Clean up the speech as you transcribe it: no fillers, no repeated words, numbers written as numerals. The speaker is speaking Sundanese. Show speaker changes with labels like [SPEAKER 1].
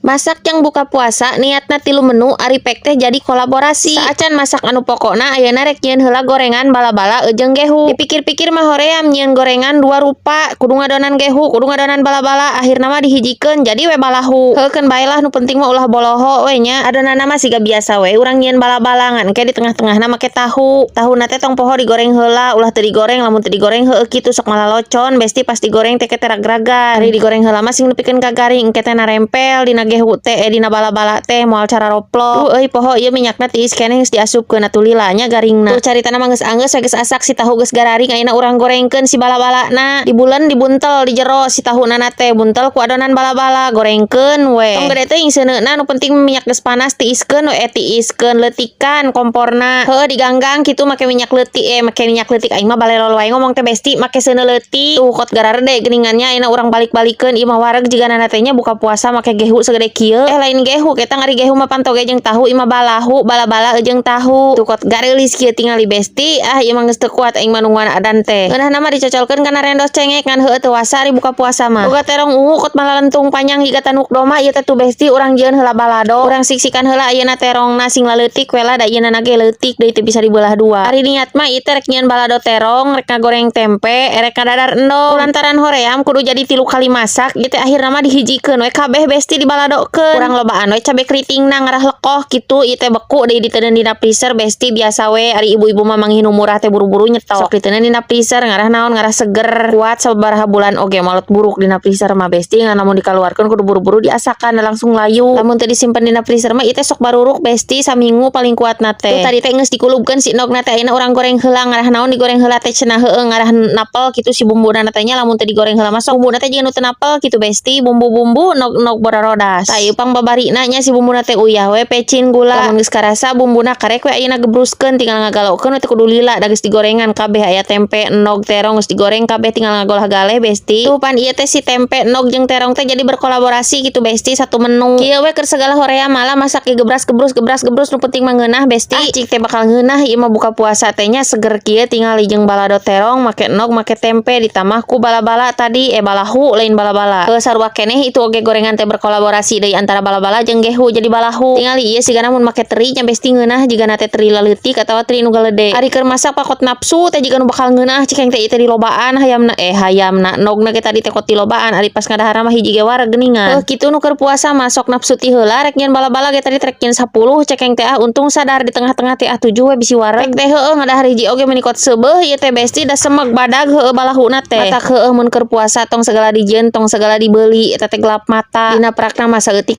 [SPEAKER 1] Masak jang buka puasa niatna tilu menu, ari pek teh jadi kolaborasi. Saacan masak anu pokokna, ayeuna rek nyieun heula gorengan bala-bala jeung gehu. Dipikir-pikir mah hoream nyieun gorengan dua rupa, kudu ngadonan gehu, kudu ngadonan bala-bala, akhirna mah dihijikeun jadi we balahu. Heukeun bae lah, nu penting mah ulah boloho we nya. Adonanna mah siga biasa we urang nyieun bala-bala, ngan engke di tengah-tengahna make tahu. Tahuna teh tong poho digoreng heula, ulah teu digoreng. Lamun teu digoreng heueuh kitu sok malalocon, Besti, pas digoreng teh ke ragragan. Ari digoreng heula mah sing nepikeun ka garing, engke teh narempel dina gehu teh, eh, dina bala-bala teh moal cara roplok. Duh euy, poho ieu minyakna tiis keneh, geus diasupkeun atuh, lila nya garingna. Tuh, caritana mah geus anggeus we, geus asak si tahu, geus gararing, ayeuna urang gorengkeun si bala-balana. Dibulen, dibuntel di jero si tahuna teh, buntel ku adonan bala-bala, gorengkeun we. Tong gede teuing seuneuna, nu penting minyak geus panas, tiiskeun we, eh, tiiskeun, leutikan komporna. Heueuh, diganggang kitu make minyak leutik, eh, make minyak leutik, aing mah balelol wae ngomong teh, Besti, make seuneu leutik. Tuh, kot gararede geuningannya, ayeuna urang balik-balikeun. Ieu mah wareg jigana teh nya buka puasa make gehu segede kieu. Eh, lain gehu kita, ngari gehu mah pantoge jeung tahu, ieu mah balahu, bala-bala jeung tahu. Tuh, kot gareulis kieu tingali, Besti. Ah, ieu mah geus teu kuat aing mah nungguan adan teh. Ngeunahna mah dicocolkeun kana rendos cengek, ngan heueuh teu wasa ari buka puasa mah. Boga terong ungu kot malalentung panjang jiga tanduk domba ieu teh. Tuh, Besti, urang jieun heula balado. Urang siksikan heula ayeuna terongna sing laleutik we lah, da ieuna ge leutik deui, teu bisa dibelah dua. Ari niat mah ieu teh rek nyieun balado terong, rek ngagoreng tempe, rek ngadadar endog. Lantaran hoream kudu jadi tilu kali masak ieu teh, akhirna mah dihijikeun we kabeh, Besti, dibaladokeun. Urang lobaan we cabe keritingna ngarah lekoh kitu, ieu teh beku deui, diteundeun dina freezer, Besti. Biasa we ari ibu-ibu mah manggih nu murah teh buru-buru nyetok. Sok diteundeun dina freezer ngarah naon? Ngarah seger, kuat sababaraha bulan oge molot buruk dina freezer mah, Besti. Ngan lamun dikaluarkeun kudu buru-buru diasakan, langsung layu. Lamun teu disimpen dina freezer mah ieu teh sok baruruk, Besti, saminggu paling kuat na teh. Tuh, tadi teh geus dikulubkeun si endogna teh, ayeuna urang goreng heula. Ngarah naon digoreng heula teh cenah? Heueuh, ngarah napel kitu si bumbuna teh nya. Lamun teu digoreng heula mah sok bumbuna teh jiga nu teu napel kitu, Besti, bumbu-bumbu nog-nog borodas. Tah, ieu pang babarina nya si bumbuna teh, uyah we, pecin, gula. Lamun geus karasa bumbuna, karek we ayeuna gebruskeun, tinggal ngagalokeun we, teu kudu lila da geus digorengan kabeh. Aya tempe, endog, terong geus digoreng kabeh, tinggal ngagolah galeh, Besti. Tuh, pan ieu teh si tempe, endog jeung terong teh jadi berkolaborasi gitu, Besti, satu menu. Kieu we keur segala horea malah masak ge gebras gebrus gebras gebrus, nu penting mah ngeunah, Besti. Ah, cik teh bakal ngeunah ieu mah buka puasa teh nya, seger kieu tingali jeung balado terong make endog, make tempe, ditambah ku bala-bala tadi, eh, balahu, lain bala-bala. Heuh, sarua keneh itu oge gorengan teh berkolaborasi deui antara bala-bala jeung gehu jadi balahu. Tingali ieu sigana mun make teri nya, Besti, ngeunah jigana teh teri laleutik atawa teri nu galede. Ari keur masak pakot nafsu teh jiga nu bakal ngeunah, cik teh ieu teh dilobaan hayamna, eh, hayamna, endogna ge tadi teh kot dilobaan, ari pas ngadahar mah hiji ge wareg geuningan. Heuh, kitu nu keur puasa mah sok nafsu ti heula. Rek nyieun bala-bala ge tadi rek nyieun 10, cekeng teh, ah, untung sadar di tengah-tengah teh, ah, 7 we bisi wareg. Teh heueuh, ngadahar hiji oge meuni kot seubeuh ieu teh, Besti, da semeg badag heueuh balahuna teh. Matak heueuh, mun keur puasa tong segala dijieun, tong segala dibeli, eta teh gelap mata. Dina prakna mah saeutik.